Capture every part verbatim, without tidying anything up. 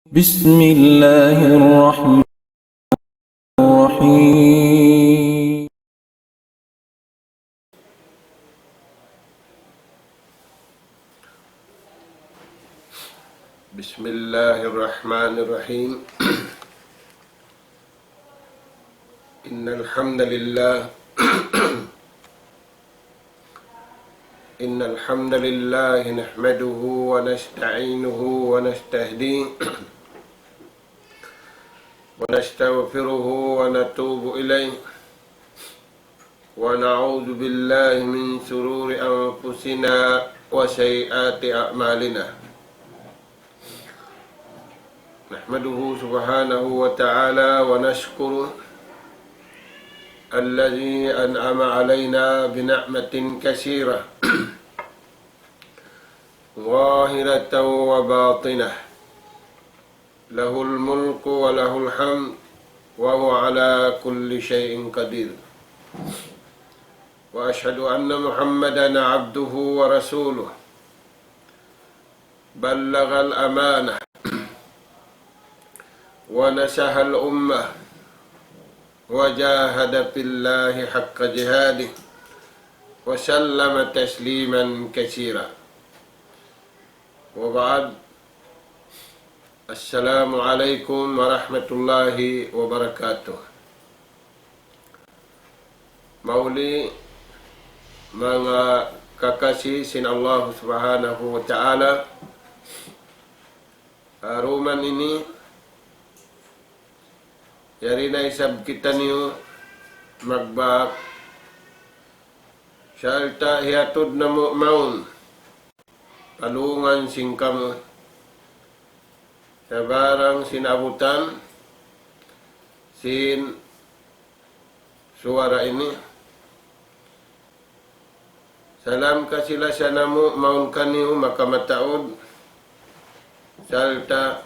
بسم الله الرحمن الرحيم. بسم الله الرحمن الرحيم. إن الحمد لله إن الحمد لله نحمده ونستعينه ونستهديه ونستغفره ونتوب إليه، ونعوذ بالله من شرور أنفسنا وسيئات أعمالنا. نحمده سبحانه وتعالى ونشكره الذي أنعم علينا بنعمة كثيرة ظاهرة وباطنة، له الملك وله الحمد وهو على كل شيء قدير. وأشهد أن محمدا عبده ورسوله، بلغ الأمانة ونصح الأمة وجاهد في الله حق جهاده وسلم تسليما كثيرا. وبعد، السلام عليكم ورحمة الله وبركاته. Mahuli manga kakasi sin Allah Subhanahu wa Ta'ala, ha dum ini, yari na isab kitaniyu magbak, sarta' hiyatud namu' mawn palungan sin kamu, sabarang sin abutan sin suwara ini. Salam kasi-lasa namu' mawn kaniyu maka mataud, sarta'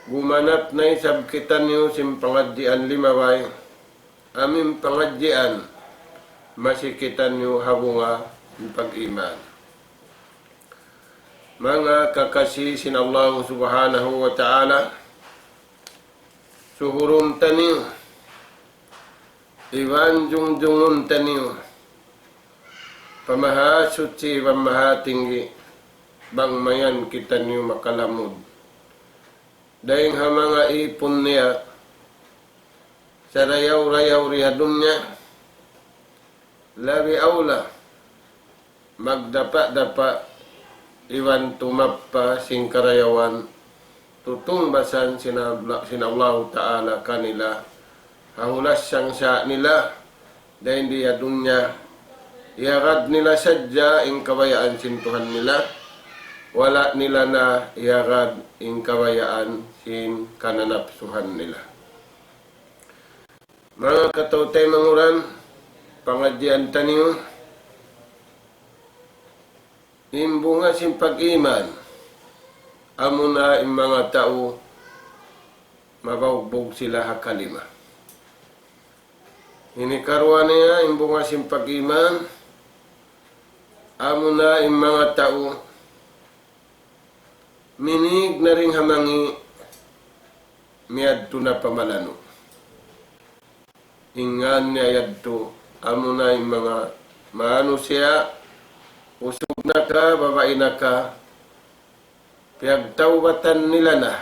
gumanap na isab kitaniyu sin pangadjian limabay, amu in pangadjian masi kitaniyu ha bunga sin pag-iman. Manga kakasi sin Allah Subhanahu wa Ta'ala, suhurun taniyu, iban jungjungun taniyu pa Mahasuchi iban Mahatinggi, bang mayan kitaniyu makalamud dayn ha manga īpun niya, sarayaw-rayaw di ha dunya, labi awla magdapa'-dapa' iban tumappa sin karayawan, tutungbasan sin Alla-, sin Allahu Ta'ala kanila, ha hulas sangsa' nila, dayn di ha dunya, iyagad nila sadja in kabayaan sin Tuhan nila, wala' nila na iyagad in kabayaan sin kananapsuhan nila. Manga kataw-taymanghuran, pangadjian taniyu, in bunga sin pag-iman, amuna in manga tau mabugbug sila ha kalima. Ini karuwa niya in bunga sin pag-iman, amuna in manga tau minīg na dayn ha mangī', miyadtu na pa malanu'. In ngān niya yadtu, amuna in manga manusiya', usug na ka, babai na ka, piyagtawbatan nila na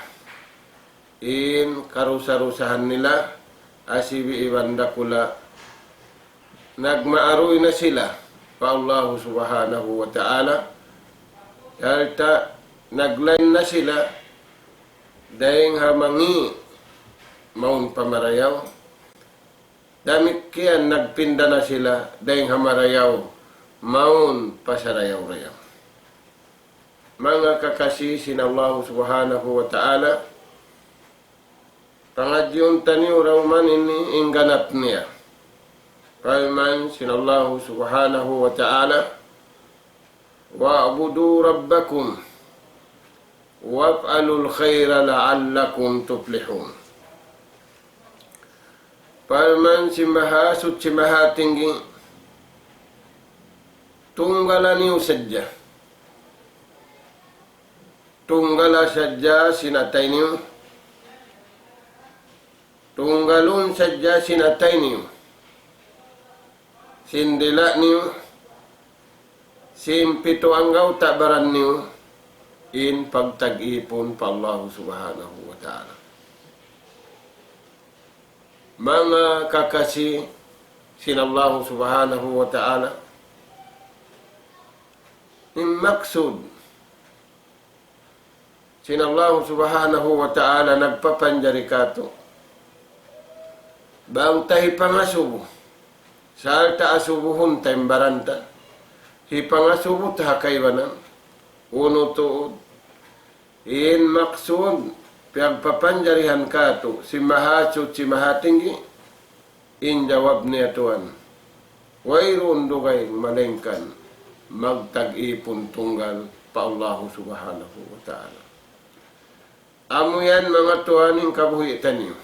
in karusa-rusahan nila, asibi' iban dakula', nagmaaruy na sila pa Allahu Subhanahu wa Ta'ala, sarta' naglain na sila dayn ha mangī' mawn pa marayaw. Damikkiyan nagpinda na sila dayn ha marayaw mawn pa sarayaw-rayaw. Manga kakasi sin Allahu Subhanahu wa Ta'ala, pangadjiun taniyu dayman ini in ganap niya. Parman sin Allahu Subhanahu wa Ta'ala, واعبدوا ربكم وافعلوا الخير لعلكم تفلحون. Parman sin Mahasuchi Mahatinggi, tunggala niyu sadja Tunggala sadja sin atay niyu. Tunggalun sadja sin atay niyu, sin dila' niyu, sin pitu anggawta' baran niyu, in pagtag-ipun pa Allahu Subhanahu wa Ta'ala. Manga kakasi sin Allahu Subhanahu wa Ta'ala, in maksud sin Allahu Subhanahu wa Ta'ala nagpapanjari kātu'. Bang ta hipangasubu, sarta' asubuhun ta in baran ta, hipangasubu ta ha kaibanan, unu tuud in maksud piyagpapanjarihan kātu' sin Mahasuchi Mahatinggi? In jawab niya tuwan, wayruun dugaing malaingkan magtag-ipun tunggal pa Allahu Subhanahu wa Ta'ala. Amu yan manga tuwan in kabuhi' taniyu.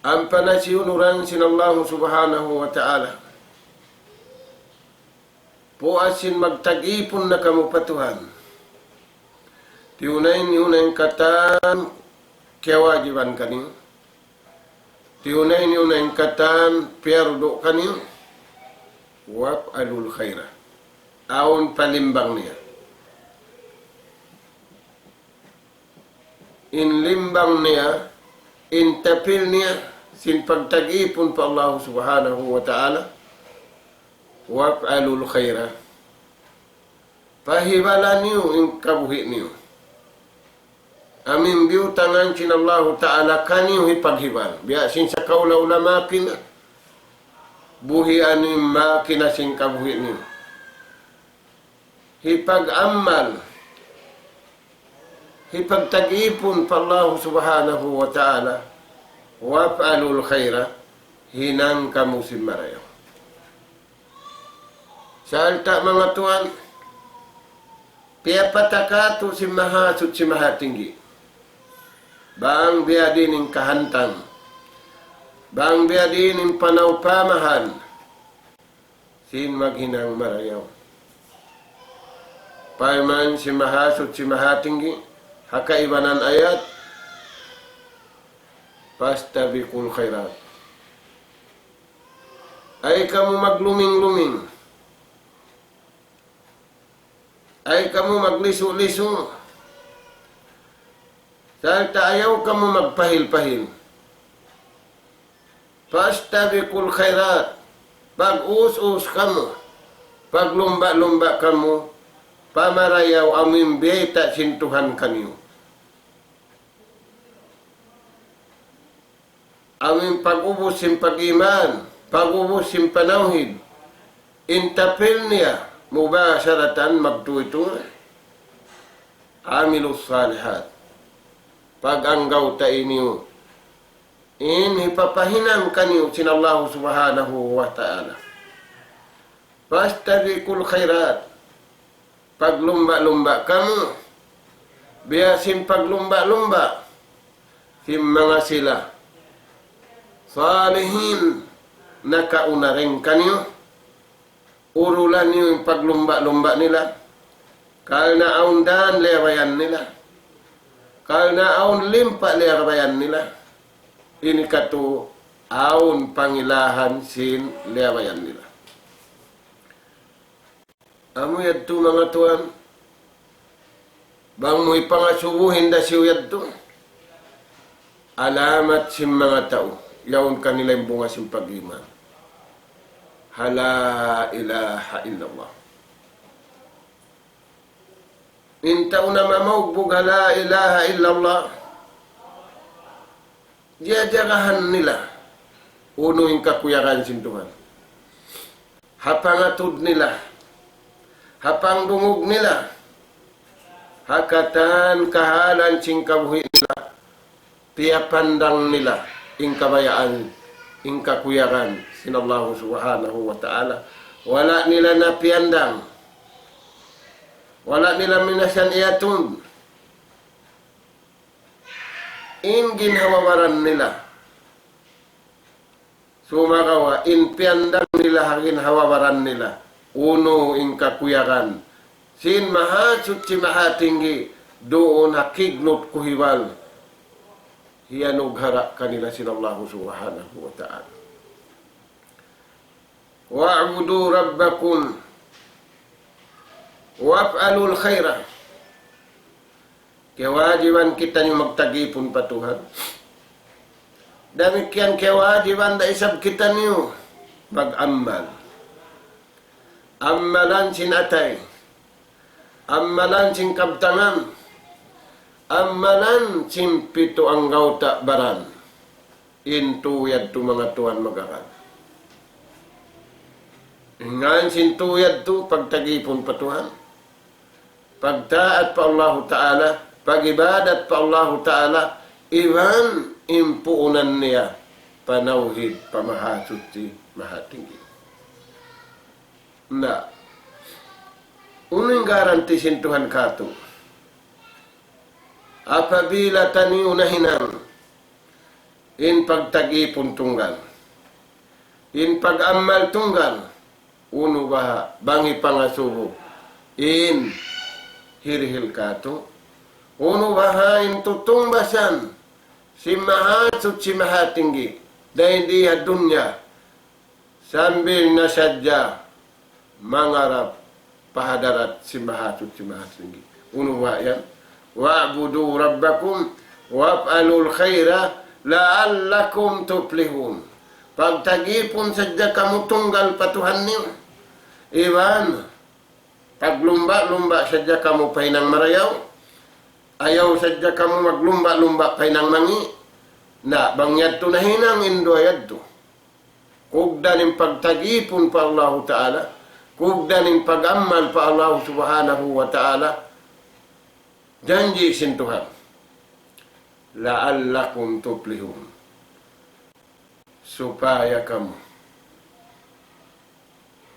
Ampa na siyunuran sin Allahu Subhanahu wa Ta'ala. Puas sin magtag-ipun na kamu pa Tuhan. Tiyunay niyu na in katan kiyawajiban kaniyu. Tiyunay niyu na in katan piyardu kaniyu. Waf'alul khaira. Awn pa limbang niya. In limbang niya, in tapil niya, sin pagtag-ipun pa Allahu Subhanahu wa Ta'ala, waf'alul khaira. Pahibala niyu in kabuhi' niyu. Amu in biyutangan sin Allahu Ta'ala kaniyu hipaghibal. Biya' sin sakaula-ula makina. Buhian niyu in makina sin kabuhi' niyu. Hipag-amal, hipagtag-ipun pa Allahu Subhanahu wa Ta'ala, waf'alul khaira, hinang kamu sin marayaw. Sarta' manga tuwan, piyapataka tu sin Mahasuchi Mahatinggi. Bang biya' diin in kahantang, bang biya' diin in panaupamahan, sin maghinang marayaw. Parman sin Mahasuchi Mahatinggi, ha kaibanan ayat, fastabiqul khairat. Ay kamu magluming-luming. Ay kamu maglisu-lisu. Sarta' ayaw kamu magpahil-pahil. Fastabiqul khairat. Pag-us-us kamu. Paglumba'-lumba' kamu. Pa marayaw amu in biyayta' sin Tuhan kaniyu. Amu in pag-ubus sin pag-iman, pag-ubus sin panawhid, in tapil niya, mubasharatan magtuy-tuy. Amilus salihat. Pag-anggawta' niyu in hipapahinang kaniyu sin Allahu Subhanahu wa Ta'ala. Fastabiqul khairat. Paglumba'-lumba' kamu. Biya' sin paglumba'-lumba' sin manga sila salihin nakauna dayn kaniyu. Urulan niyu in paglumba'-lumba' nila. Karna' awn dan liyabayan nila. Karna' awn limpa liyabayan nila. Ini katu' awn pangilahan sin liyabayan nila. Amu yadtu manga tuwan, bang mu hipangasubu hinda siyu yadtu, alamat sin manga tau, yaun kanila in bunga sin pag-iman. Ha la ilaha illallah. In tau namamaugbug ha la ilaha illallah, jajagahan nila unu in kakuyagan sin Tuhan. Ha pangatud nila, ha pangdungug nila, ha katan kahalan sin kabuhi' nila, piyapandang nila in kabayaan, in kakuyagan sin Allahu Subhanahu wa Ta'ala. Wala' nila na piyandang, wala' nila minsan iyatud in ginhawa-baran nila. Sumagawa' in piyandang nila ha ginhawa-baran nila, unu in kakuyagan sin Mahasuchi Mahatinggi duun ha kignut kuhiwal hiyanughara' kanila sin Allahu Subhanahu wa Ta'ala. واعبدوا ربكم وافعلوا الخير. Kiyawajiban kitaniyu magtagipun pa Tuhan. Damikkiyan kiyawajiban da isab kitaniyu mag-ammal. Ammalan sin atay, ammalan sin kabtangan, ammalan sin pitu anggawta' baran. In tū yadtu manga tuwan mag-aral. Ngan sin tū yadtu pagtagipun pa Tuhan, pagtaat pa Allahu Ta'ala, pag-ibadat pa Allahu Ta'ala, iban in puunan niya panawhid pa Mahasuchi Mahatinggi. Na, unu in garanti sin Tuhan kātu'? Apabila taniyu nahinang in pagtagipun tunggal, in pag-ammal tunggal, unu baha' bang hipangasubu in hirihil kātu'? Unu baha' in tutungbasan sin Mahasuchi Mahatinggi dayn di ha dunya sambil na sadja mangarap pa hadarat sin Mahasuchi Mahatinggi? Unu baha' yan? واعبدوا ربكم وافعلوا الخير لعلكم تفلحون. Pagtagipun sadja kamu tunggal pa Tuhan niyu. Iban, paglumba'-lumba' sadja kamu pa hinang marayaw. Ayaw sadja kamu maglumba'-lumba' pa hinang mangi'. Na, bang yadtu nahinang in duwa yadtu, kugdan in pagtagipun pa Allahu Ta'ala, kugdan in pag-ammal pa Allahu Subhanahu wa Ta'ala, janji' sin Tuhan, لعلكم تفلحون. Supaya kamu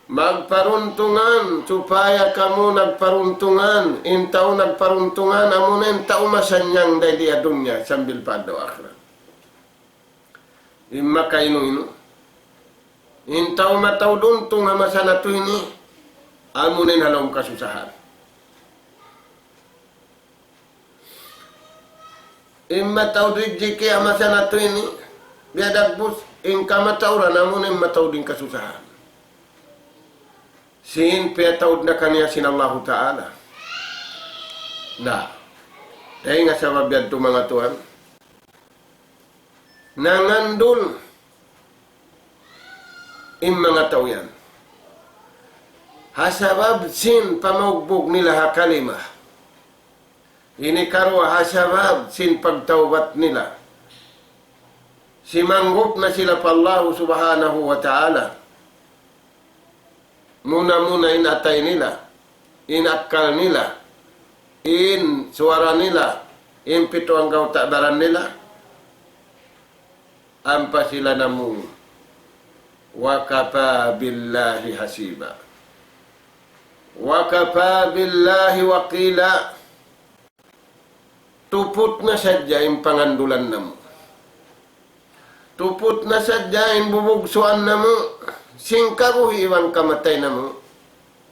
magparuntungan, supaya kamu nagparuntungan, in tau nagparuntungan, amuna in tau masannyang dayn di ha dunya sambil pa adlaw akhirat. In makainu-inu. In tau mataud untung ha masa natu' ini, amuna in ha lawm kasusahan. In mataud rijiki' ha masa natu' ini, biya' dagbus, in kamatauran amuna in mataud in kasusahan. Sin piyataud na kaniya sin Allahu Ta'ala. Na, dayn ha sabab yadtu manga tuwan, nangandul in manga tau yan. Ha sabab sin pamaugbug nila ha kalima. Ini karuwa ha sabab sin pagtawbat nila. Simanggup na sila pa Allahu Subhanahu wa Ta'ala. Muna-muna in atay nila, in akkal nila, in suwara nila, in pitu anggawta' baran nila, ampa sila namung, وكفى بالله حسيبا. وكفى بالله وكيلا. Tuput na sadja in pangandulan namu'. Tuput na sadja in bubugsuan namu'. Sin kabuhi' iban kamatay namu'.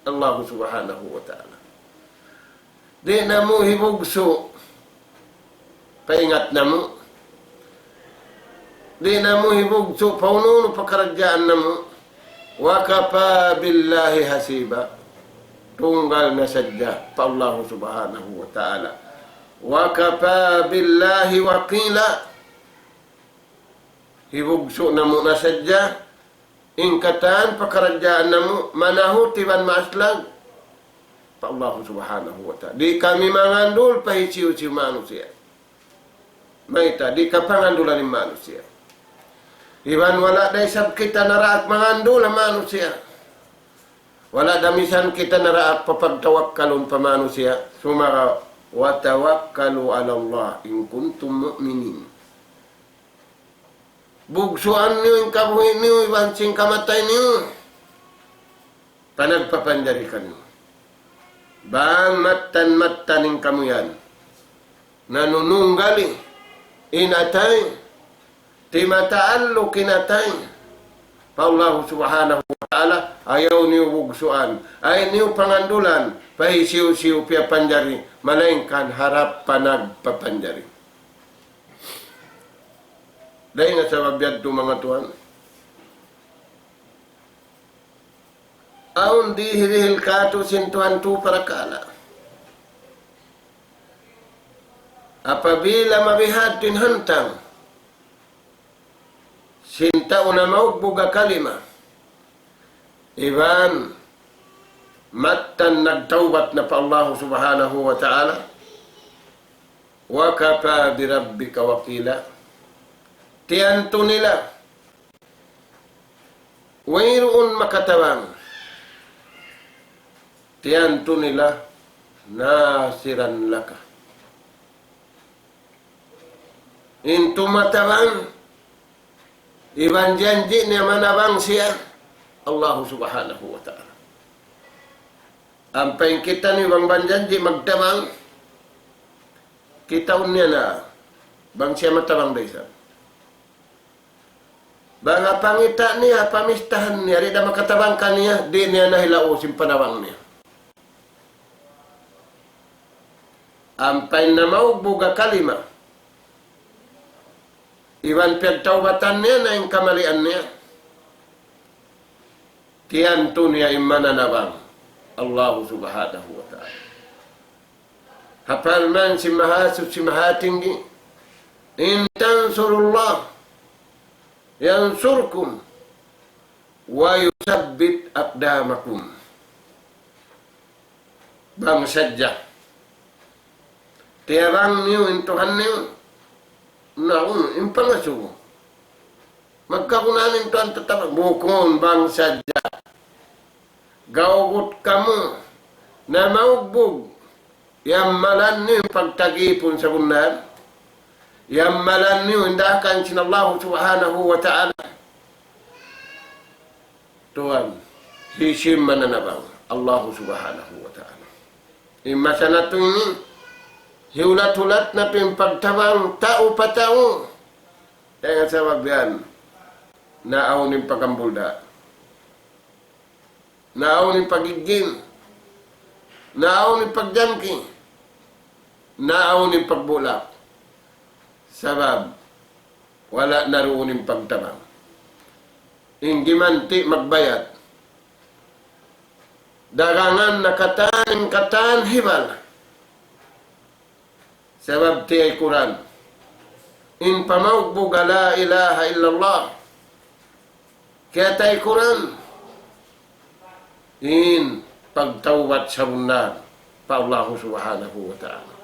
Allahu Subhanahu wa Ta'ala. Di' namu' hibugsu' pa ingat namu'. Di' namu' hibugsu' pa unu-unu pakaradjaan namu'. وكفى بالله حسيبا. Tunggal na sadja pa Allahu Subhanahu wa Ta'ala. وكفى بالله وكيلا. Hibugsu' namu' na sadja in katan pakaradjaan namu' manahut iban maaslag pa Allahu Subhanahu wa Ta'ala. Di' kami mangandul pa hisiyu-siyu manusiya'. Mayta', di' kapangandulan in manusiya'. Iban wala' da isab kita naraak mangandul ha manusiya'. Wala' da misan kita naraak papagtawakkalun pa manusiya'. Sumagawa', وتوكلوا على الله إن كنتم مؤمنين. Bugsuan niyu in kabuhi' niyu iban sin kamatay niyu. Panagpapanjari kaniyu. Bang mattan-mattan in kamu yan. Nanununggali in atay, timataalluk in atay, pa Allah Subhanahu wa Ta'ala, ayaw niyu bugsuan, ayaw niyu pangandulan, pa hisiyu-siyu piyapanjari, malaingkan harap pa nagpapanjari. Dayn ha sabab yadtu, manga tuwan, awn dihil-dihil kātu' sin Tuhan tu parakala'. Apabila mabiha' in hantang sin tau namaugbug ha kalima, iban mattan nagtawbat na pa Allah Subhanahu wa Ta'ala, وكفى بربك وكيلا. Tiyantu nila, wayruun makatabang. Tiyantu nila, ناصرا لك. In tumatabang, iban janji' niya manabang siya, Allah Subhanahu wa Ta'ala. Ampa in kitaniyu bang, bang janji' magtabang, kitaun niya na bang siya matabang da isab. Bang ha pangita' niya, ha pamistahan niya, di' da makatabang kaniya, di' niya na hilaus in panabang niya. Ampa in namaugbug ha kalima, iban piyagtawbatan niya na in kamalian niya, tiyantu niya in mananabang, Allah Subhanahu wa Ta'ala. Ha parman sin Mahasuchi Mahatinggi, إن تنصروا الله ينصركم ويثبت أقدامكم. Bang sadja tiyabang niyu in Tuhan niyu, naun, in pangasubu. Magkagunahan in Tuhan tatabang, bukun bang sadja gawgut kamu namaugbug, yammalan niyu in pagtagipun sabunnal, yammalan niyu in daakan sin Allah Subhanahu wa Ta'ala. Tuwan, hisiyu in mananabang? Allah Subhanahu wa Ta'ala. In masa natu' ini, hiyulat-hulat natu' in pagtabang tau pa tau. Dayn ha sabab yan, naawn in pagambulda', naawn in pag-iggin, naawn in pagjangki, naawn in pagbulak. Sabab wala' na duun in pagtabang. In gimanti' magbayad. Dagangan na katan, in katan hibal. Sabab tiyaykuran in pamaugbug ha la ilaha illallah. Kiyataykuran in pagtawbat sabunnal pa Allah Subhanahu wa Ta'ala.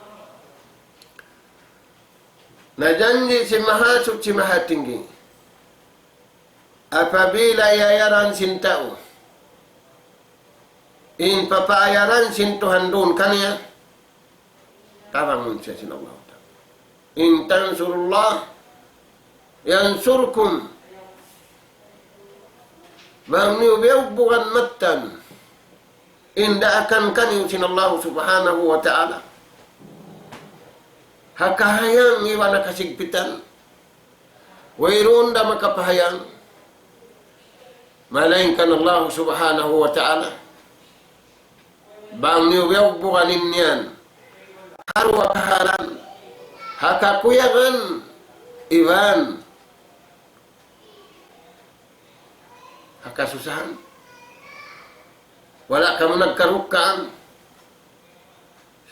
Na janji' sin Mahasuchi Mahatinggi, apabila iyayaran sin tau in papaayaran sin Tuhan duun kaniya, tabangun siya sin Allah Ta'ala. إن تنصروا الله ينصركم. Bang niyu biyugbugan mattan in daakan kaniyu sin Allah Subhanahu wa Ta'ala, ha kahayang iban ha kasigpitan, wayruun da makapahayang malaingkan Allah Subhanahu wa Ta'ala. Bang niyu biyugbugan in yan ha duwa kahalan, ha kakuyagan iban ha kasusahan, wala' kamu nagkarukkaan,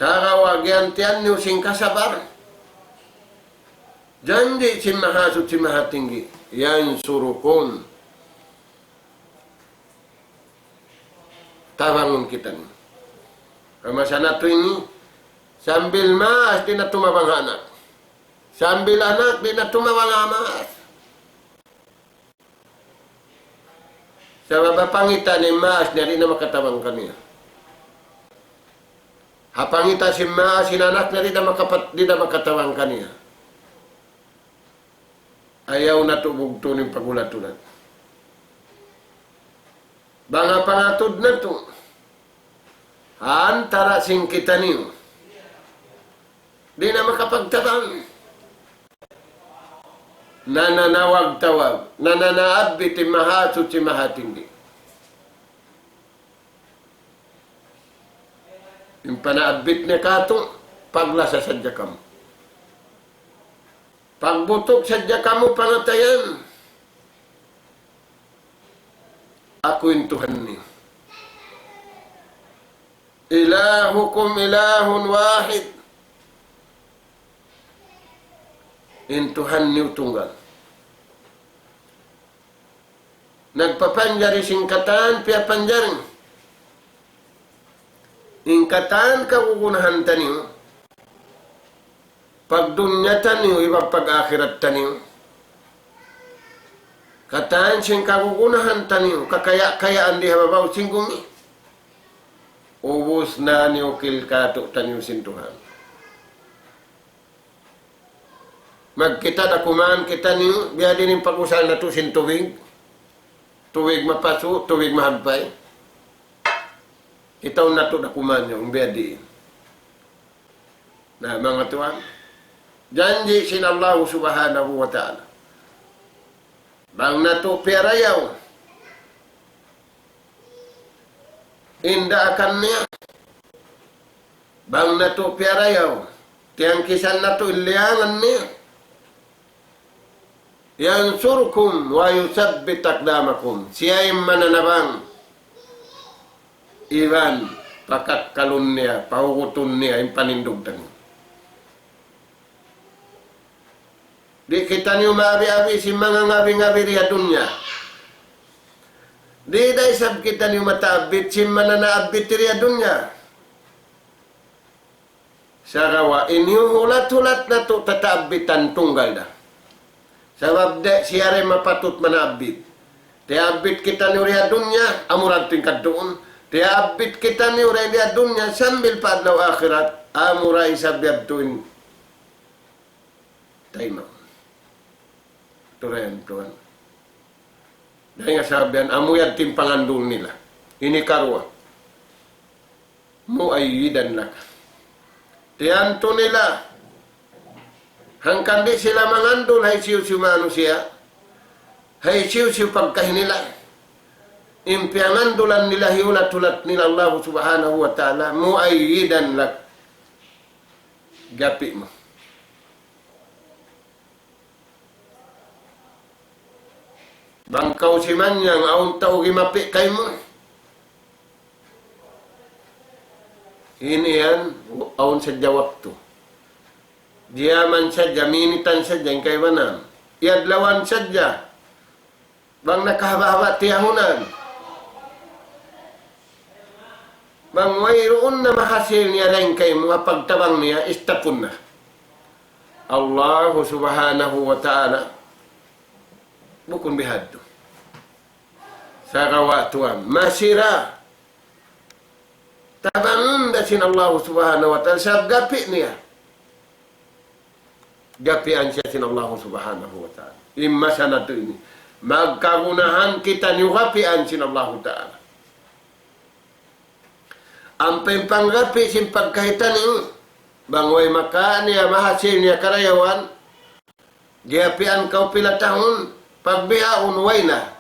sagawa' giyantian niyu sin kasabar. Janji' sin Mahasuchi Mahatinggi, ينصركم. Tabangun kitaniyu. Ha masa natu' ini, sambil maas di' na tumabang anak. Sambil anak di' na tumabang ha maas. Sabab ha pangita' niya in maas niya, di' na makatabang kaniya. Ha pangita' sin maas in anak niya, di' na makapat-, di' na makatabang kaniya. Ayaw natu' bugtun in paghulat-hulat. Bang ha pangatud natu', ha antara' sin kitaniyu, di' na makapagtabang. nananawag-tawag, nananaabbit in Mahasuchi Mahatinggi. In panaabbit niya kātu', paglasa sadja kamu. Pagbutuk sadja kamu pangatayan, aku in Tuhan niyu. إلهكم إله واحد. In Tuhan niyu tunggal. Nagpapanjari sin katan, piyapanjari. In katan kagunahan taniyu, pagdunya taniyu, iban pag-akhirat taniyu. Katan sin kagunahan taniyu, kakaya-kayaan di ha babaw sin gumi. Ubus na niyu kilkatu' taniyu sin Tuhan. Magkita' da kuman kitaniyu, biya' diin in pag-usal natu' sin tubig. Tubig mapasu', tubig mahagpay. Kitaun natu' da kuman yan, biya' diin. Na, manga tuwan, janji' sin Allahu Subhanahu wa Ta'ala. Bang natu' piyarayaw in daakan niya, bang natu' piyarayaw, tiyangkisan natu' in liyangan niya. ينصركم ويثبت أقدامكم. Siya in mananabang. Iban pakakkalun niya, pahugutun niya in panindug taniyu. Di' kitaniyu maabi-abi sin manga ngabi-ngabi di ha dunya. Di' da isab kitaniyu mataabbit sin mananaabbit di ha dunya. Sagawa' in hiyuhulat-hulat natu' tataabbitan tunggal da. Sabab di' siya da in mapatut manaabbit. Tiyaabbit kitaniyu di ha dunya, amura tuud in kadtuun. Tiyaabbit kitaniyu di ha dunya sambil pa adlaw akhirat, amura isab yadtu in taymaun. Turayan tuwan. Dayn ha sabab yan, amu yadtu in pangandul nila. Ini karuwa. مؤيدا لك. Tiyantu nila. Hangkan di' sila mangandul ha hisiyu-siyu manusiya'. Ha hisiyu-siyu pagkahi nila. In piyangandulan nila hiyulat-hulat nila Allah Subhanahu wa Ta'ala. مؤيدا لك. Gapi' mu. Bang kaw simanyang, awn tau gimapi' kaymu. Ini yan, awn sadja waktu. Diyaman sadja, minitan sadja, in kaibanan. Iyadlawan sadja. Bang nakahaba'-haba' tiyahunan. Bang wayruun na mahasil niya dayn kaymu ha pagtabang niya, istapun na. Allahu Subhanahu wa Ta'ala, bukun bihadtu. Sagawa' tuwan, masi ra. Tabangun da sin Allahu Subhanahu wa Ta'ala, sabab gapi' niya. Gapian siya sin Allahu Subhanahu wa Ta'ala. In masa natu' ini. Magkagunahan kitaniyu gapian sin Allahu Ta'ala. Ampa in panggapi' sin pagkahi taniyu, bang way makawa' niya, mahasil niya karayawan, giyapian kaw pila tahun, pagbihaun way na.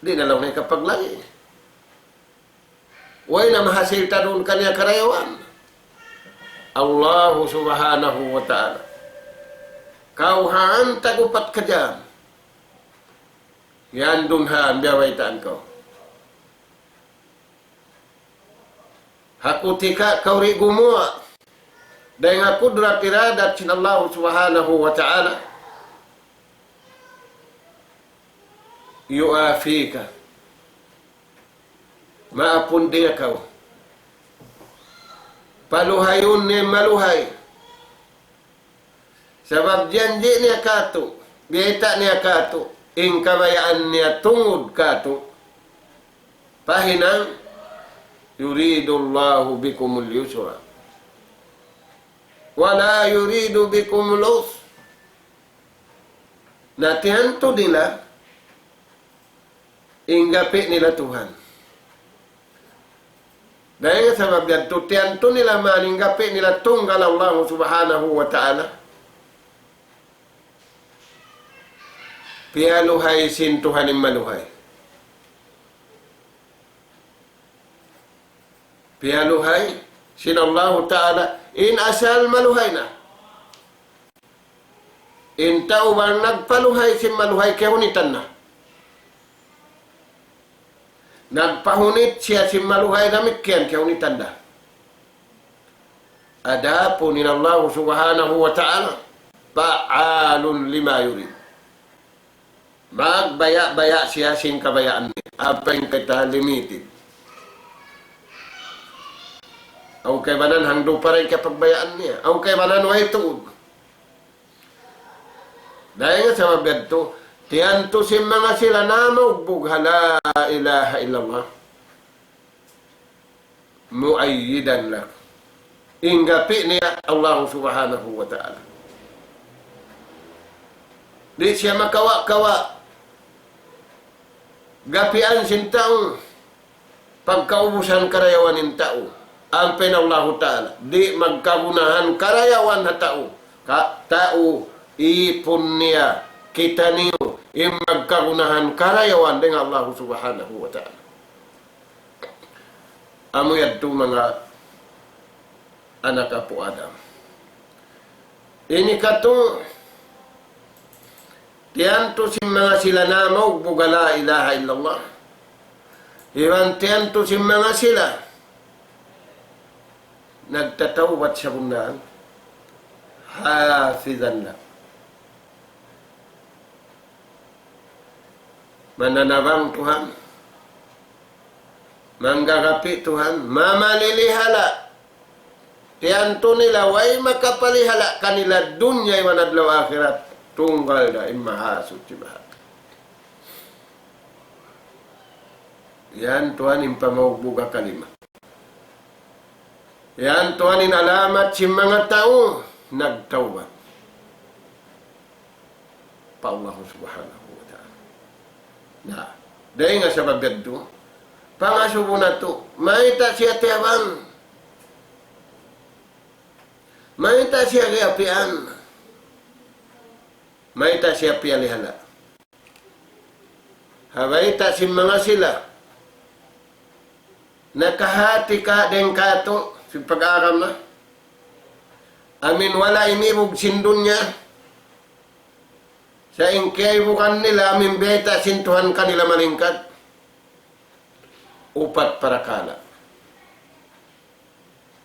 Di' na laung niya kapaglagi'. Way na mahasil ta duun kaniya karayawan. Allahu Subhanahu wa Ta'ala. Kaw han tag-upat ka jam. Yan duun ha biyabaytaan kaw. Ha kutika kaw di' gumuwa'. Dayn ha kudrat iradat sin Allahu Subhanahu wa Ta'ala. يعافيك. Maapun niya kaw. Paluhayun niya maluhay. Sabab janji' niya kātu', biyayta' niya kātu', in kabayaan niya tungud kātu'. Pahinang, يريد الله بكم اليسر ولا يريد بكم العسر. Na tiyantu nila, in gapi' nila Tuhan. Dayn ha sabab yadtu, tiyantu nila man in gapi' nila tunggal Allah Subhanahu wa Ta'ala. Piyaluhay sin Tuhan in maluhay. Piyaluhay sin Allahu Ta'ala in asal maluhay na. In tau bang nagpaluhay sin maluhay, kiyahunitan na. Nagpahunit siya sin maluhay damikkiyan, kiyahunitan da. Adapun in Allahu Subhanahu wa Ta'ala, فعال لما يريد. Magbaya'-baya' siya sin kabayaan niya. Ampa in kita limited. Awn kaibanan hangdupa da in kapagbayaan niya. Awn kaibanan way tuud. Dayn ha sabab yadtu, tiyantu sin manga sila namaugbug ha la ilaha illallah. مؤيدا لك. In gapi niya Allah Subhanahu wa Ta'ala. Di' siya makawa'-kawa' gapian sin tau. Pagkaubusan karayawan in tau, ampa in Allahu Ta'ala, di' magkagunahan karayawan ha tau. Ka-, tau, ipun niya, kitaniyu, in magkagunahan karayawan dayn ha Allahu Subhanahu wa Ta'ala. Amu yadtu manga anak apu' Adam. Ini katu', tiyantu sin manga sila namaugbug ha la ilaha illallah. Iban tiyantu sin manga sila nagtatawbat sabunnal. حافظا لك. Mananabang Tuhan. Manggagapi' Tuhan. Mamalilihala'. Tiyantu nila way makapalihala' kanila dunya iban adlaw akhirat. Tunggal da in Mahasuchi Maha. Yan tuwan in pamaugbug ha kalima. Yan tuwan in alamat sin manga tau nagtawbat pa Allah Subhanahu wa Ta'ala. Na, dayn ha sabab yadtu, pangasubu natu', mayta' siya tiyabang, mayta' siya kiyapian, mayta' siya piyalihala'. Ha bayta' sin manga sila, nakahati ka dayn katu', sin pag-agama. Amin wala' in ibug sin dunya. Sa' in kiyaibugan nila, amin biyayta' sin Tuhan kanila malingkat. Upat parakala'.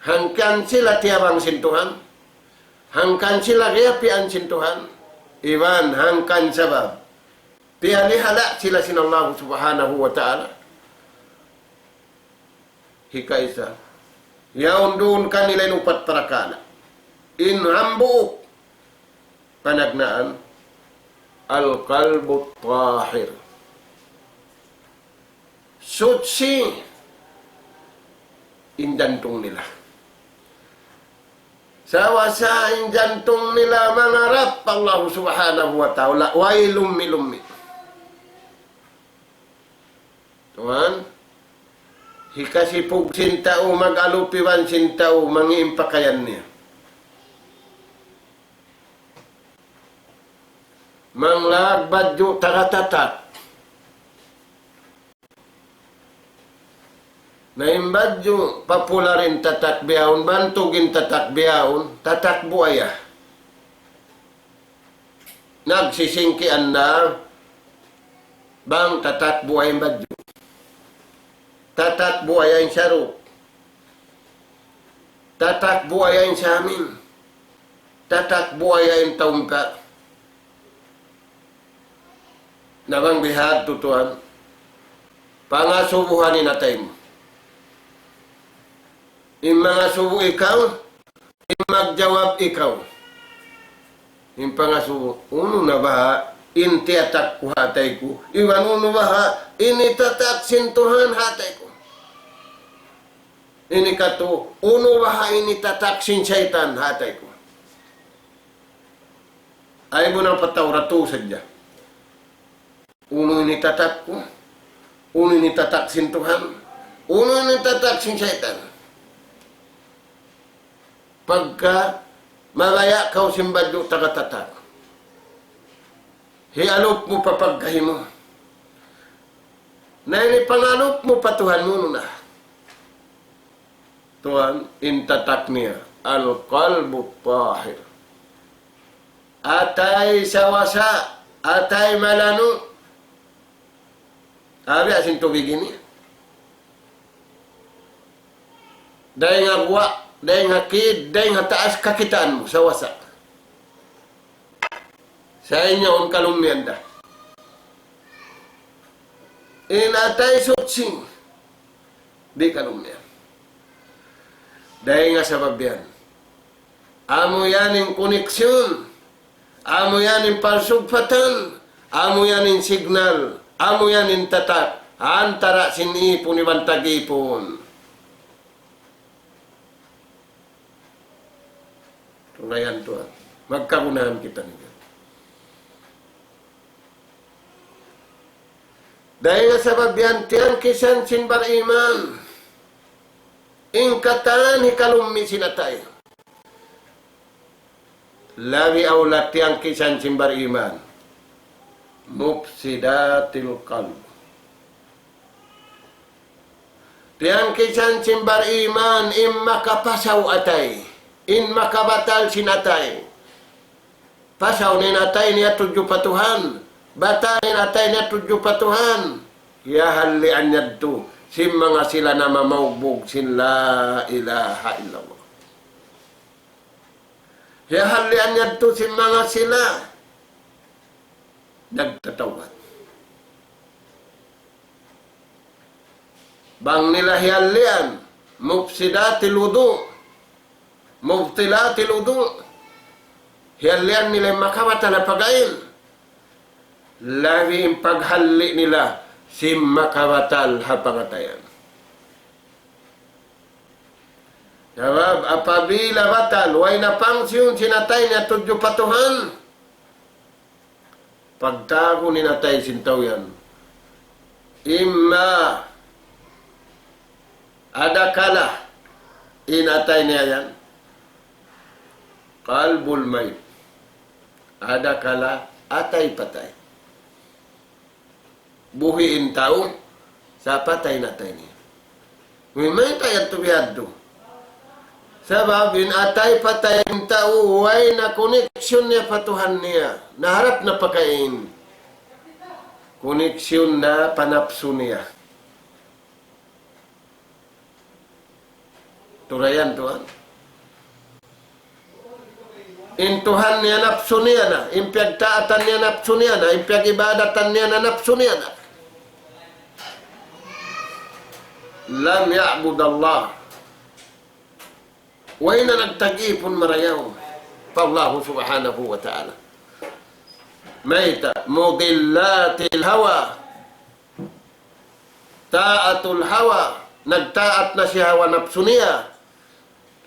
Hangkan sila tiyabang sin Tuhan, hangkan sila kiyapian sin Tuhan, iban hangkan sabab piyalihala' sila sin Allah Subhanahu wa Ta'ala. Hikaisa, yaun duun kanila in upat parakala'. In hambuuk panagnaan, القلب الطاهر. Suchi in jantung nila. Sawasa in jantung nila mangarap pa Allah Subhanahu wa Ta'ala, way lummi-lummi. Tuwan, hikasipug sin tau, mag-alup iban sin tau, mangi' in pakayan niya. Manglag badju' taga tatak. Na in badju' papular in tatak bihaun, bantug in tatak bihaun, tatak buaya. Nagsisingki' anda, bang tatak buaya in badju'. Tatak buaya in saruk. Tatak buaya in samin. Tatak buaya in taungka'. Na bang bihadtu tuwan, pangasubuhan in atay mu. In mangasubu ikaw, in magjawab ikaw. In pangasubu, unu na baha' in tiyatak ku ha atay ku, iban unu baha' in hitatak sin Tuhan ha atay ku. Ini katu', unu baha' in hitatak sin saytan ha atay ku. Ay mu na pataura tu sadja. Unu in hitatak ku, unu in hitatak sin Tuhan, unu in hitatak sin saytan. Pagka mabaya' kaw sin badju' taga tatak. Hialup mu pa pagkahi mu. Na ini pangalup mu pa Tuhan mu na. Tuhan, in tatak niya, القلب الطاهر. Atay sawasa, atay malanu'. Abi asin tubig ini. Dayn ha guwa', dayn ha kid, dayn ha taas kakitaan mu, sawasa. Sa' in yaun kalumian da. In atay suchi, di' kalumian. Dayn ha sabab yan. Amu yan in koneksyon, amu yan in parsugpatan, amu yan in signal, amu yan in tatak, antara sin ipun iban tag-ipun. Tulayan tuwan. Magkagunahan kita niya. Dayn ha sabab yan tiyangkisan sin bariman. In katan hikalummi sin atay. Labi awla tiyangkisan sin bariman. مفسدات القلب. Tiyangkisan sin bariman in makapasaw atay, in makabatal sin atay. Pasaw in atay niya tudju pa Tuhan, batal in atay niya tudju pa Tuhan. Hiyahallian niya yadtu sin manga sila namamaugbug sin la ilaha illallah. Hiyahallian niya yadtu sin manga sila nagtatawbat. Bang nila hihallian, مفسدات الوضوء, مبطلات الوضوء. Hihallian nila in makabatal ha pag-ain. Labi in paghalli' nila sin makabatal ha pangatayan. Sabab apabila batal, way na pangsiyun sin atay niya tudju pa Tuhan, pagtawagun in atay sin tau yan. إما أدكل, in atay niya yan. قلب الميت. أدكل, atay patay. Buhi' in tau, sa' patay in atay niya. Mayta' yadtu bihadtu? Sabab in atay patay in tau, way na koneksyon niya pa Tuhan niya. Naharap na pa kain. Koneksyon na pa napsu niya. Tulayan tuwan. In Tuhan niya napsu niya na, in piyagtaatan niya napsu niya na, in piyag-ibadatan niya na napsu niya na. لم يعبد الله. Way na nagtag-ipun marayaw pa Allah subhanahu wa ta'ala. Mayta', مضلات الهوى. طاعة الهوى, nagtaat na siya hawa napsu niya,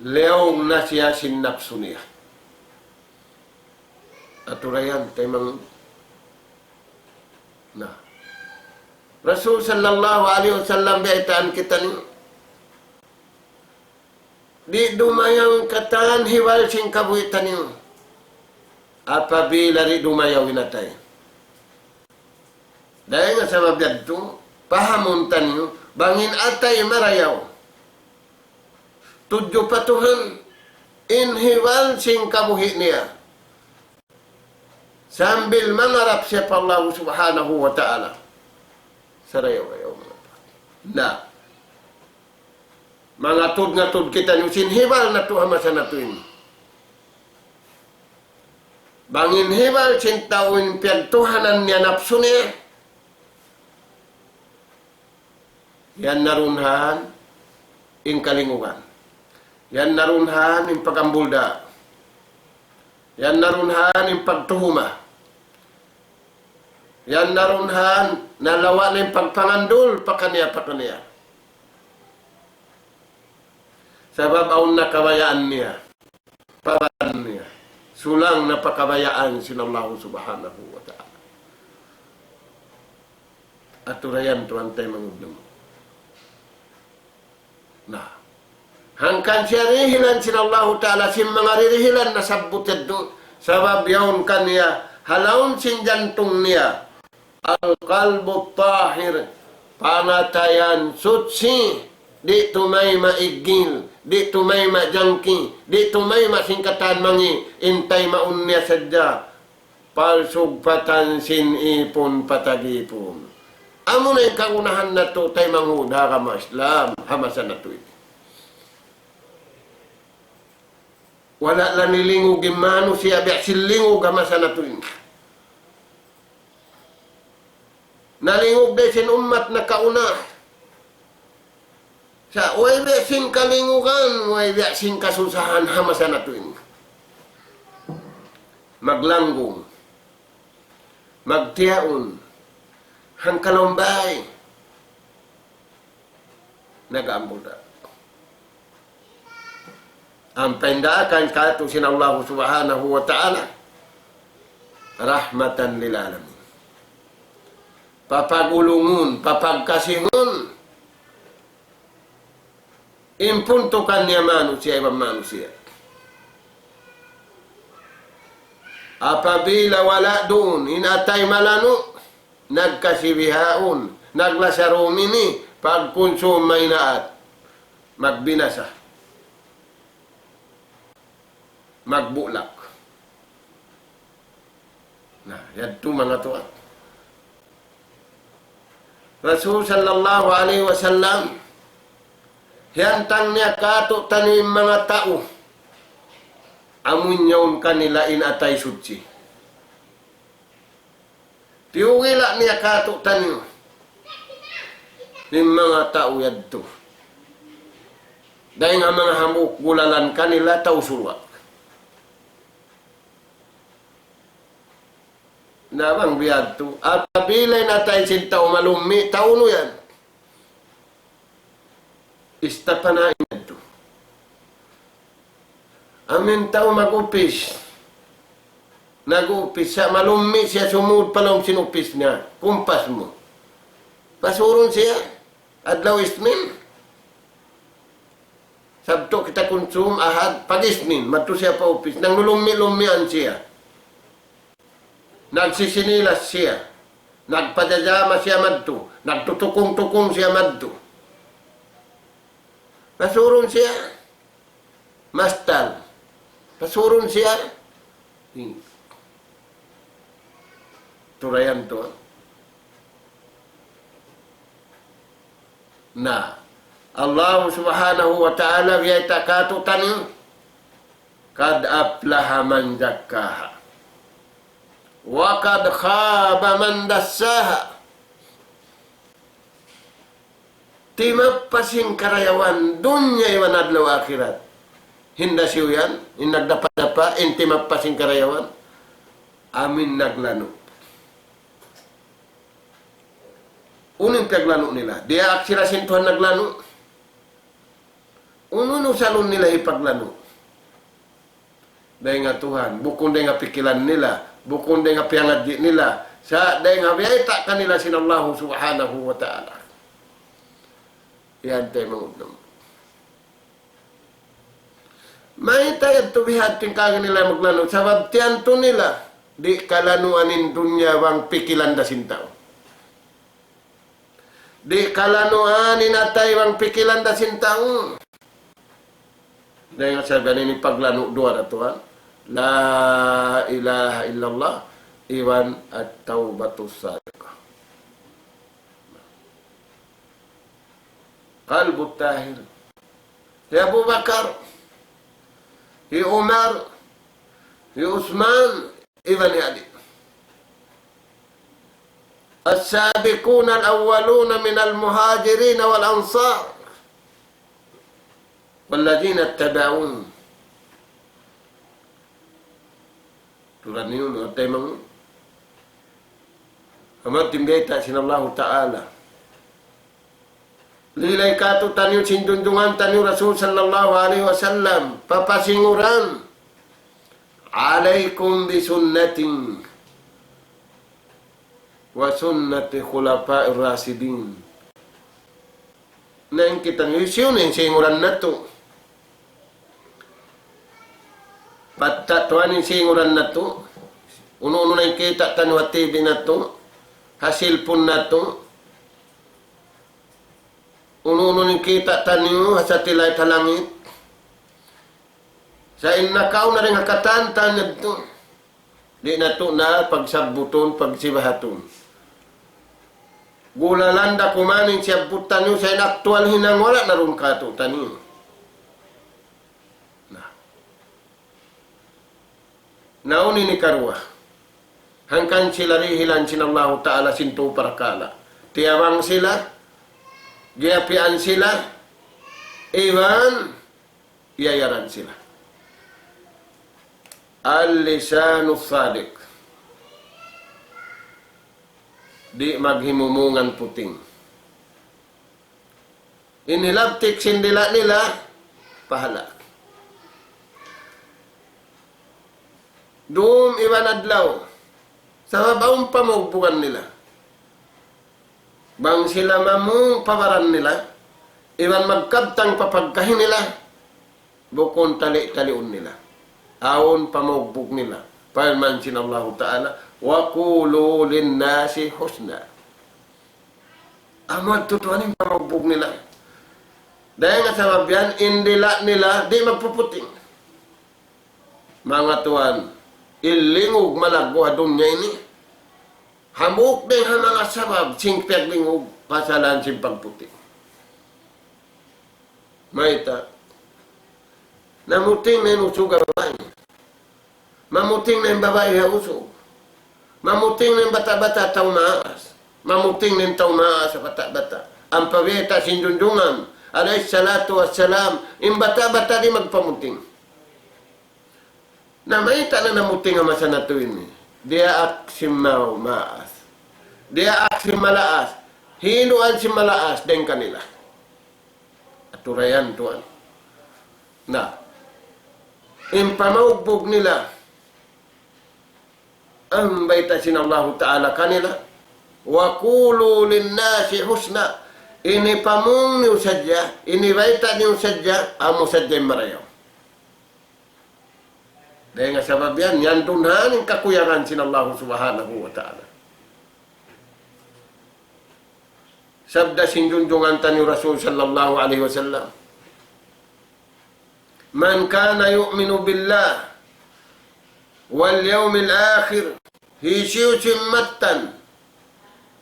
liyawg na siya sin napsu niya. Aturayan, taymanghud. Na. Rasul sallallahu alayhi wasallam, biyaytaan kitaniyu. Di' dumayaw in katan hibal sin kabuhi' taniyu. Apabila di' dumayaw in atay. Dayn ha sabab yadtu, pahamun taniyu, bang in atay marayaw tudju pa Tuhan, in hibal sin kabuhi' niya. Sambil mangarap siya pa Allah subhanahu wa ta'ala. Sarayaw-rayaw manga tau. Na. Mangatud-ngatud kitaniyu sin hibal natu' ha masa natu' ini. Bang in hibal sin tau in piyagtuhanan niya napsu niya, yan na duun han in kalingugan. Yan na duun han in pagambulda. Yan na duun han in pagtuhuma. Yan na duun han nalawa' na in pagpangandul pakaniya-pakaniya. Sabab awn na kabayaan niya. Paran niya. Sulang na pa kabayaan sin Allah subhanahu wa ta'ala. Aturayan tuwan taymanghud namu'. Na. Hangkan siya rihilan sin Allahu Ta'ala, sin manga ririhilan nasabbut yadtu. Sabab yaun kaniya Ha lawm sin jantung niya. Al-qalbu tahir, pangatayan suchi, di' tumayma' iggil, di' tumayma' jangki, di' tumayma' sin katan mangi', in taymaun niya sadja, palsugpatan sin ipun patag ipun. Amuna in kagunahan natu' taymanghud ha agama Islam, ha masa natu' ini. Wala' la nilingug in manusiya' biya' sin lingug ha masa natu' ini. Nalingug da sin ummat nakauna. Sa' way biya' sin kalingugan, way biya' sin kasusahan ha masa natu' ini. Maglanggung, magtiyaun, hangka lawm bay. Nag-aambuda. Ampa in daakan kātu' sin Allah Subhanahu wa Ta'ala, rahmatan lil alamin. Papagulungun, papagkasihun in puntukan niya manusiya' iban manusiya'. Apabila wala' duun in atay malanu', nagkasi bihaun, naglasa rumini, pagkunsum maynaat, magbinasa, magbulak. Na, yadtu manga tuwan. Rasul sallallahu alayhi wasallam, hiyantang niya kātu'niyu in manga tau, amun yaun kanila in atay suchi. Tiyugila' niya kātu'niyu in manga tau yadtu. Dayn ha manga hambuuk gulalan kanila tau surga'. Na bang biya' yadtu, apabila in atay sin tau malummi', tau unu yan? Istapana in yadtu. Amin tau mag-upis. Nag-upis siya, malummi' siya sumūd pa lawm sin upis niya. Kumpas mu. Pasurun siya. Adlaw Isnin. Sabtu kita kunsum, Ahad, pag-Isnin, madtu siya pa upis. Nanglulummi'-lummian siya. Nagsisinilas siya. Nagpajajama siya madtu. Nagtutukung-tukung siya madtu. Pasurun siya. Mastal. Pasurun siya. Turayan tuud. Na, Allah Subhanahu wa Ta'ala biyayta' kātu'niyu, قد أفلح من زكاها وقد خاب من دساها. Timappas in karayawan dunya iban adlaw akhirat. Hinda siyu yan, in nagdapa-dapa, in timappas in karayawan. Amin naglanu'. Unu in piyaglanu' nila? Diyaak sila sin Tuhan naglanu'. Unu in usalun nila hipaglanu'? Dayn ha Tuhan, bukun dayn ha pikilan nila, bukun dayn ha piyangadji' nila, sa' dayn ha biyayta' kanila sin Allahu Subhanahu wa Ta'ala. Yan taymanghud namu'. Mayta' yadtu bihadtu in kaagi nila maglanu', sabab tiyantu nila, di' kalanuan in dunya bang pikilan da sin tau. Di' kalanuan in atay bang pikilan da sin tau. Dayn ha sabab ini paglanu' duwa da tuwan. La ilaha illallah iban at-tawbatus sadiqah. Qalbu tahir. Hi Abu Bakar, hi Umar, hi Usman, iban hi Ali. السابقون الأولون من المهاجرين والأنصار والذين اتبعوهم. Tuud niyu, manga taymanghud. Amu in biyayta' sin Allahu Ta'ala. Lilay kātu'niyu sin junjungan taniyu Rasul sallallahu alayhi wasallam. Papasinguran. عليكم بسنتي وسنة الخلفاء الراشدين. Na in kitaniyu, hisiyu in singuran natu'? Patta' tuwan in singuran natu'. Unu-unu na in kita' taniyu ha T V natu', ha cellphone natu', unu-unu na in kita' taniyu ha satellite ha langit. Sa' in nakauna dayn ha katan-katan yadtu, di' natu' na pagsabbutun, pagsibahatun. Gulalan da kuman in siyabbut taniyu, sa' in aktuwal hinang wala' na duun kātu'niyu. Na. Na unu in hikaruwa? Hangkan sila dihilan sin Allahu Ta'ala sin tū parakala'. Tiyabang sila, giyapian sila, iban iyayaran sila. اللسان الصادق. Di' maghimumungan puting. In hilabtik sin dila' nila, pahala'. Dūm iban adlaw, sabab awn pamugbugan nila. Bang sila mamung pa baran nila, iban magkabtang pa pagkahi nila, bukun tali-taliun nila. Awn pamugbug nila. Parman sin Allahu Ta'ala, وقولوا للناس حسنا. Amu yadtu tuwan in pamugbug nila. Dayn ha sabab yan, in dila' nila, di' magpuputing. Manga tuwan, in lingug malaggu' ha dunya ini, hambuuk dayn ha manga sabab sin piyaglingug, pasalan sin pagputing. Mayta'? Namuting na in usug ha babai. Mamuting na in babai ha usug. Mamuting na in bata'-bata' tau maas. Mamuting na in tau maas ha bata'-bata'. Ampa bayta' sin Junjungan alayhi salatu wassalam, in bata'-bata' di' magpamuting. Na mayta' na namuting ha masa natu' ini? Diyaak sin mau maas. Diyaak sin malaas. Hinduan sin malaas dayn kanila. Aturayan tuwan. Na, in pamaugbug nila, amu in bayta' sin Allahu Ta'ala kanila, وقولوا للناس حسنا. Ini pamung niyu sadja, ini bayta' niyu sadja, amu sadja in marayaw. Dayn ha sabab yan, yan duun ha in kakuyagan sin Allahu Subhanahu wa Ta'ala. Sabda sin Junjungan taniyu Rasul sallallahu alayhi wasallam, من كان يؤمن بالله واليوم الآخر, hisiyu-siyu in mattan,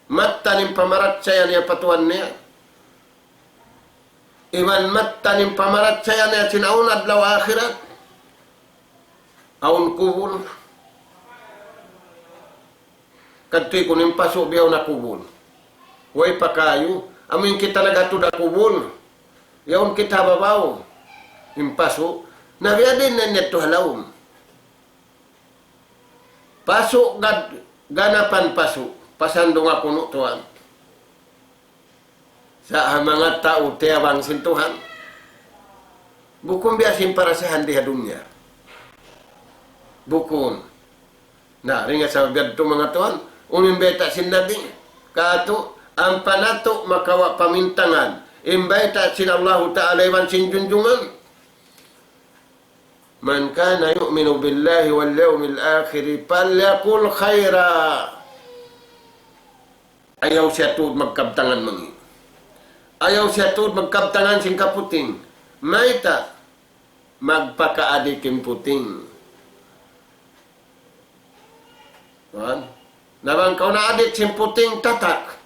mattan in pamarachaya niya pa Tuhan niya, iban mattan in pamarachaya niya sin awn adlaw akhirat, awn kubul. Kadtu ikun in pasu' bihaun ha kubul. Way pa kayu, amu in kita naghatud ha kubul. Yaun kita ha babaw. In pasu', na biya' diin na in yadtu ha lawm. Pasu' gad-, ganapan pasu'. Pasandung aku nu tuwan. Sa' ha manga tau tiyabang sin Tuhan. Bukun biya' sin parasahan di ha dunya. Bukun. Na, dayn ha sabab yadtu manga tuwan, unu in bayta' sin Nabi, katu', ampa natu' makawa' pamintangan in bayta' sin Allahu Ta'ala iban sin Junjungan. من كان يؤمن بالله واليوم الآخر فليقل خيرا. Ayaw siya tuud magkabtangan mangi'. Ayaw siya tuud magkabtangan sin kaputing. Mayta'? Magpakaadik in puting. Tuwan. Na bang kaw naadik sin puting, tatak.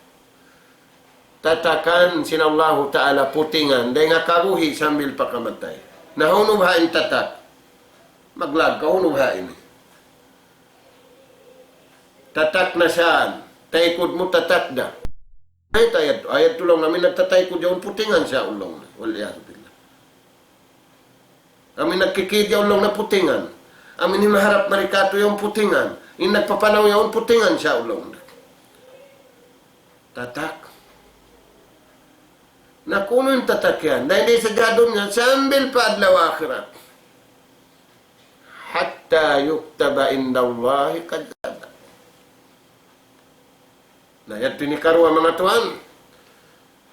Tatakan sin Allahu Ta'ala putingan, dayn ha kabuhi' sambil pa kamatay. Na hawnu baha' in tatak? Maglaag kaw, hawnu baha' ini? Tatak na saan? Taykud mu tatak da. Ayat, ayat, ayat tu laung, amu in nagtataykud yaun putingan siya laung. والعياذ بالله. Amu in nagkikid yaun laung na putingan. Amu in himaharap mari katu' yaun putingan. In nagpapanaw yaun putingan siya laung. Tatak. Na kunu' in tatak yan. Dayn di sadja ha dunya, sambil pa adlaw akhirat. حتى يكتب عند الله كذابا. Na, yadtu in hikaruwa, manga tuwan.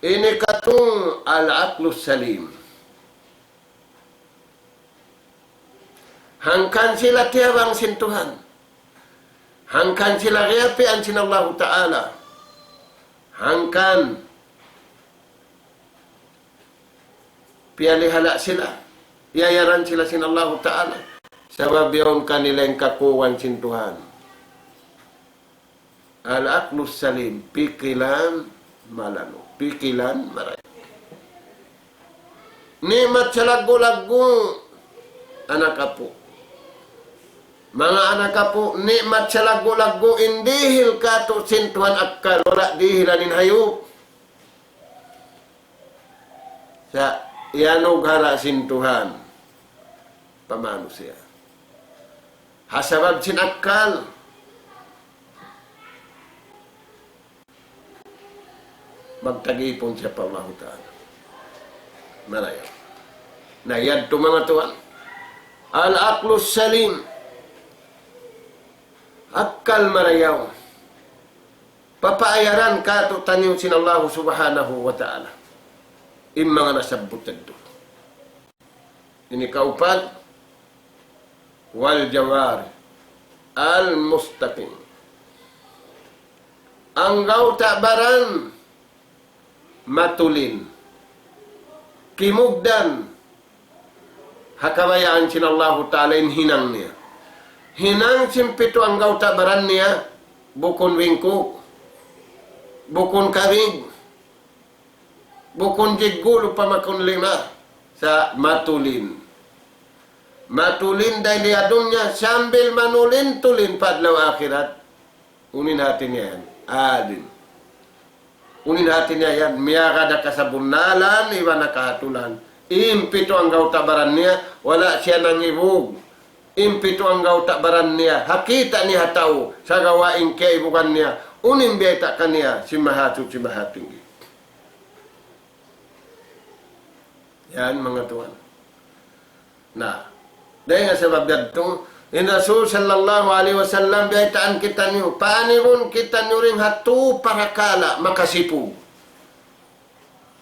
In hikatū, العقل السليم. Hangkan sila tiyabang sin Tuhan. Hangkan sila giyapian sin Allahu Ta'ala. Hangkan piyalihala' sila. Iyayaran sila sin Allahu Ta'ala. Sabab yaun kanila in kakuwan sin Tuhan. Al-aqlus salim, pikilan malanu, pikilan marayaw. Ni'mat salaggu'-laggu', anak apu'. Manga anak apu', ni'mat salaggu'-laggu' in dihil kātu' sin Tuhan akkal, wala' dihilan in hayup. Sa' iyanugara' sin Tuhan pa manusiya'. Ha sabab sin akkal, magtagipun siya pa Allahu Ta'ala. Marayaw. Na yadtu manga tuwan. Al-aqlus salim. Akkal marayaw. Papaayaran kātu'niyu sin Allahu Subhanahu wa Ta'ala. In manga nasabbut yadtu. Ini kaupat, wal jawari al mustaqim. Anggawta' baran matulin. Kimugdan ha kabayaan sin Allahu Ta'ala in hinang niya. Hinang sin pitu anggawta' baran niya, bukun wingku, bukun kabig, bukun jigulu pamakun lima, sa' matulin. Matulin dayn di ha dunya sambil manulin-tulin pa adlaw akhirat. Unu in hati niya yan? Adin. Unu in hati niya yan? Miyagad ha kasabunnalan, iban ha kahatulan. In pitu anggawta' baran niya, wala' siya nangibug. In pitu anggawta' baran niya, ha kita' niya ha tau, sagawa' in kiyaibugan niya, unu in biyayta' kaniya, sin Mahasuchi Mahatinggi. Yan, manga tuwan. Na, dayn ha sabab yadtu, in Rasul sallallahu alayhi wasallam biyaytaan kitaniyu, paanibun kitaniyu dayn ha tū parakala' makasipug,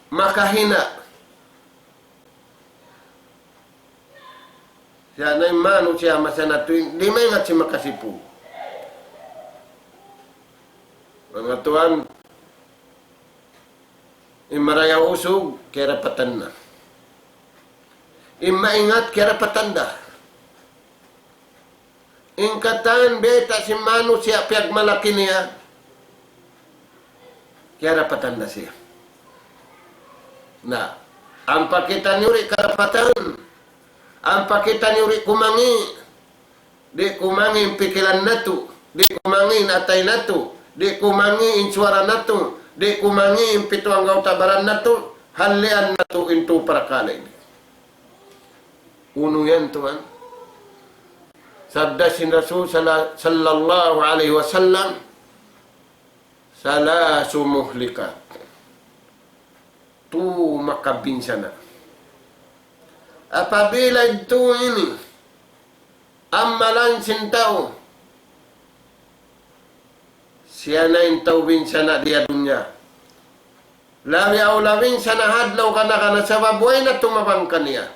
makahina'. Siya na in manusiya' masa natu' in, di' maingat sin makasipug. Manga tuwan, in marayaw usug, kiyarapatan na. In maingat, kiyarapatan da. In katan biyayta' sin manusiya' piyagmalaki niya, kiyarapatan da siya. Na, ampa kitaniyu di' karapatan, ampa kitaniyu di' kumangi', di' kumangi' in pikilan natu', di' kumangi' in atay natu', di' kumangi' in suwara natu', di' kumangi' in pitu anggawta' baran natu', hallian natu' in tū parakala' ini. Unu yan, tuwan? Sabda sin Rasul sala-, sallallahu alayhi wasallam, ثلاث مهلكات. Tū makabinsana'. Apabila in tū ini, amalan sin tau, siya na in tau binsana' di ha dunya. Labi awla binsana' ha adlaw kana-kana sabab way na tumabang kaniya.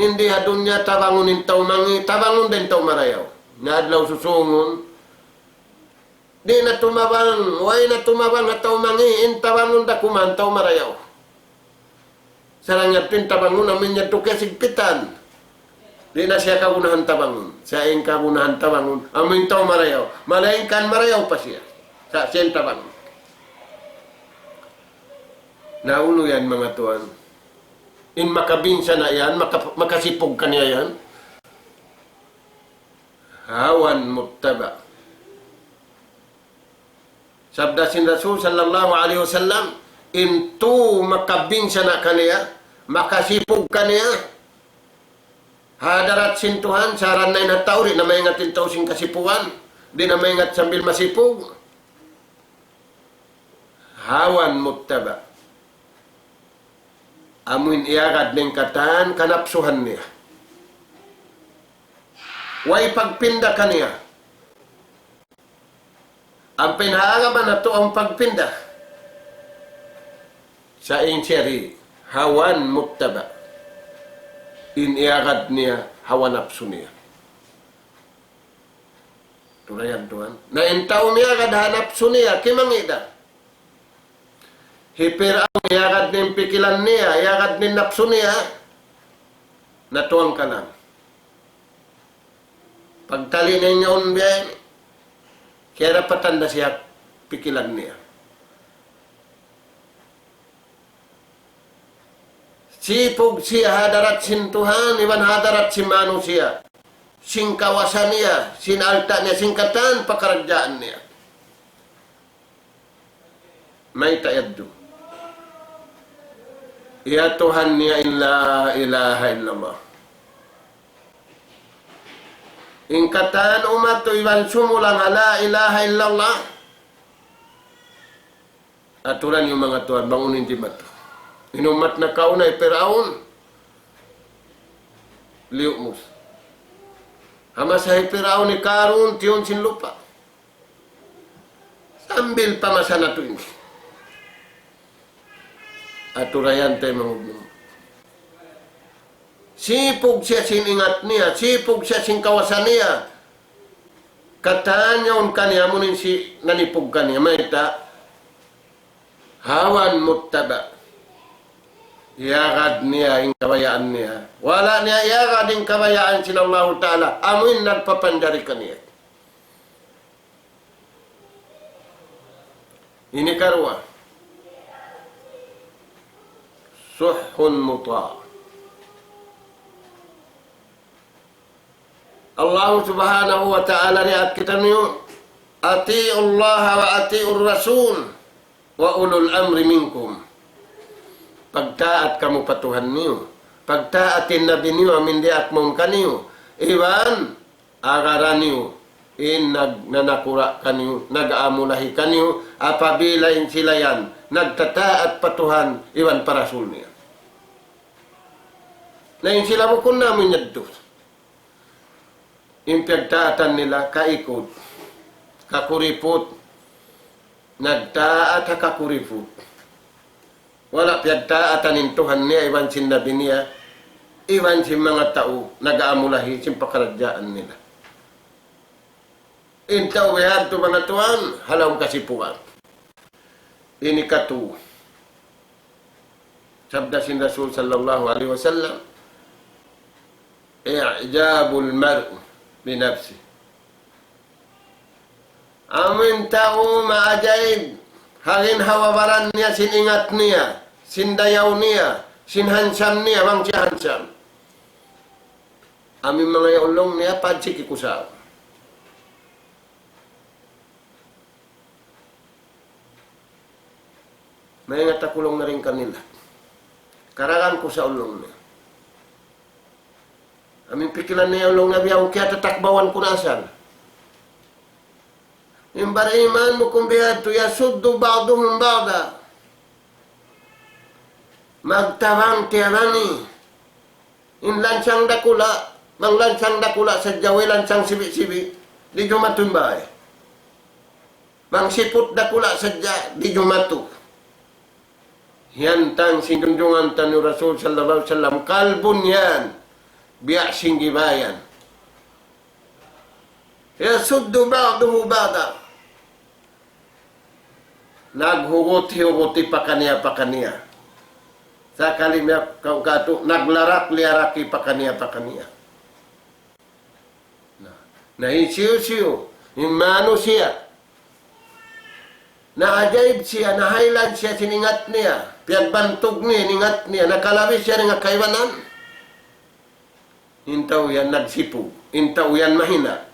In di ha dunya tabangun in tau mangi', tabangun da in tau marayaw. Na adlaw susūngun, di' na tumabang, way na tumabang ha tau mangi', in tabangun da kuman tau marayaw. Sarang yadtu in tabangun, amu in yadtu kasigpitan. Di' na siya kagunahan tabangun. Sa' in kagunahan tabangun, amu in tau marayaw. Malayngkan marayaw pa siya. Sa' siya in tabangun. Na unu yan, manga tuwan? In makabinsana' yan, maka-, makasipug kaniya yan. هوى متبع. Sabda sin Rasul sallallahu alayhi wasallam, in tū makabinsana' kaniya, makasipug kaniya, ha hadarat sin Tuhan, sa' ranay na tau, di' na maingat in tau sin kasipugan, di' na maingat sambil masipug. هوى متبع. Amu in iyagad niya in katan kanapsuhan niya. Way pagpinda kaniya. Ampa in ha agama natu' awn pagpinda. Sa' in siya di' هوى متبع. In iyagad niya hawa napsu niya. Tulayan tuwan. Na in tau miyagad ha napsu niya, kimangī' da. Hi Pir'aun, iyagad niya in pikilan niya, iyagad niya in napsu niya, natuwang kalang. Pagtali' niya yaun biya' ini, kiyarapatan da siya pikilan niya. Sipug siya ha hadarat sin Tuhan, iban ha hadarat sin manusiya'. Sin kawasa niya, sin alta' niya, sin katan pakaradjaan niya. Mayta' yadtu? Ya Tuhan niya in la ilaha illallah. In katan umat tu iban sumulang ha la ilaha illallah. Aturan niyu manga tuwan, bang unu in jimatu. In umat nakauna hi Pir'aun, liyumus. Ha masa hi Pir'aun hi Karun, tiyun sin lupa'. Sambil pa masa natu' ini. Aturan yan taymanghud mu. Sipug siya sin ingat niya, sipug siya sin kawasa niya. Katan yaun kaniya amun in si nanipug kaniya, mayta'? Hawan muttaba'. Iyagad niya in kabayaan niya. Wala' niya iyagad in kabayaan sin Allahu Ta'ala. Amu in nagpapanjari kaniya. Ini karuwa. Suhhun muta'. Allah Subhanahu wa Ta'ala, riyaak kitaniyu, أطيعوا الله وأطيعوا الرسول وأولي الأمر منكم. Pagtaat kamu pa Tuhan niyu. Pagtaat in Nabi niyu, amu in diyaak mawn kaniyu. Iban, agaran niyu in nag-, nanakura' kaniyu, nag-amulahi kaniyu, apabila in sila yan nagtataat pa Tuhan iban pa Rasul niya. Na in sila bukun na amu in yadtu. In piyagtaatan nila kaikut, kakuriput, nagtaat ha kakuriput. Wala' piyagtaatan in Tuhan niya, iban sin Nabi niya, iban sin manga tau nag-amulahi sin pakaradjaan nila. In tau biya' hādtu manga tuwan, ha lawm kasipugan. Ini katu. Sabda sin Rasul sallallahu alayhi wasallam, إعجاب المرء بنفسه. Amu in tau maajaib, ha ginhawa baran niya, sin ingat niya, sin dayaw niya, sin hansam niya, bang siya hansam. Amu in manga yaulung niya, padsiki kusaw. Maingat aku laung niya dayn kanila. Karagan ku sa ulung niya. Amu in pikilan niya laung niya biya' ha kiyatatakbawan ku na asal. In bariman bukun biya' hādtu يسد بعضهم بعضا. Magtabang tiyabani. In lansang dakula', bang lansang dakula' sadja, way lansang sibi'-sibi', di' jumatu in bāy. Bang siput dakula' sadja, di' jumatu. Hiyantang sin junjungan taniyu Rasul sallallahu alayhi wasallam, كالبنيان, biya' sin gibayan. يشد بعضه بعضا. Naghugut-huguti pakaniya-pakaniya. Sakali niya kaw katu', naglarak-liyaraki pakaniya-pakaniya. Na, na hisiyu-siyu, in manusiya'. Naajaib siya, nahaylan siya sin ingat niya. Piyagbantug niya in ingat niya, nakalabi siya dayn ha kaibanan. In tau yan nagsipug, in tau yan mahina',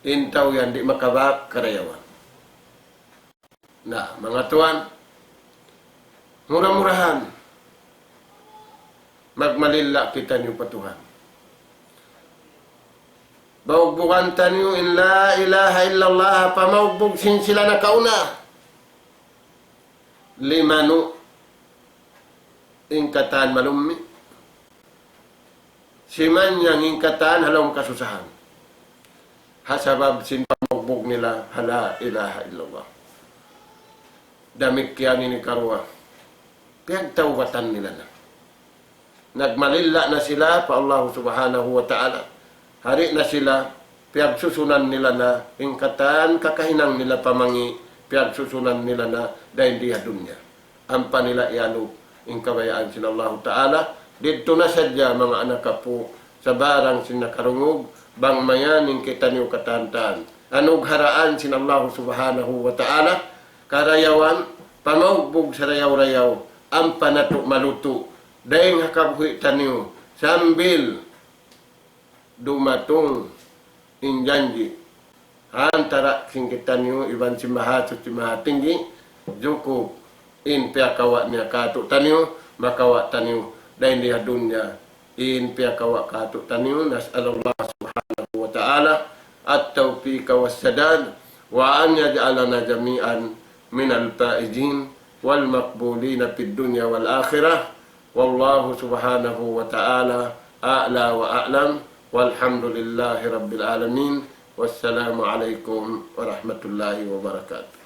in tau yan di' makabak karayawan. Na, manga tuwan, mura-murahan, magmalilla' kitaniyu pa Tuhan. Baugbugan taniyu in la ilaha illallah, pamaugbug sin sila nakauna. Limanu' in katan malummi'. Simanyang in katan ha lawm kasusahan. Ha sabab sin pamaugbug nila ha la ilaha illallah. Damikkiyan ini karuwa. Piyagtawbatan nila na. Nagmalilla' na sila pa Allah Subhanahu wa Ta'ala. Di' na sila piyagsusunan nila na, in katan kakahinang nila pa mangi', piyagsusunan nila na dayn di ha dunya. Ampa nila iyalup in kabayaan sin Allahu Ta'ala, didtu na sadja manga anak apu', sabarang sin nakarungug, bang mayan in kitaniyu katantan. Anugharaan sin Allahu Subhanahu wa Ta'ala, karayawan, pamaugbug sarayaw-rayaw, ampa natu' malutu', dayn ha kabuhi' taniyu, sambil dumatung in janji' ha antara' sin kitaniyu iban sin Mahasuchi Mahatinggi, jukup in piyakawa' niya kātu'niyu, makawa' taniyu dayn di ha dunya in piyakawa' kātu'niyu. نسأل الله سبحانه وتعالى التوفيق والسداد، وأن يجعلنا جميعا من الفائزين والمقبولين في الدنيا والآخرة. والله سبحانه وتعالى أعلى وأعلم، والحمد لله رب العالمين، والسلام عليكم ورحمة الله وبركاته.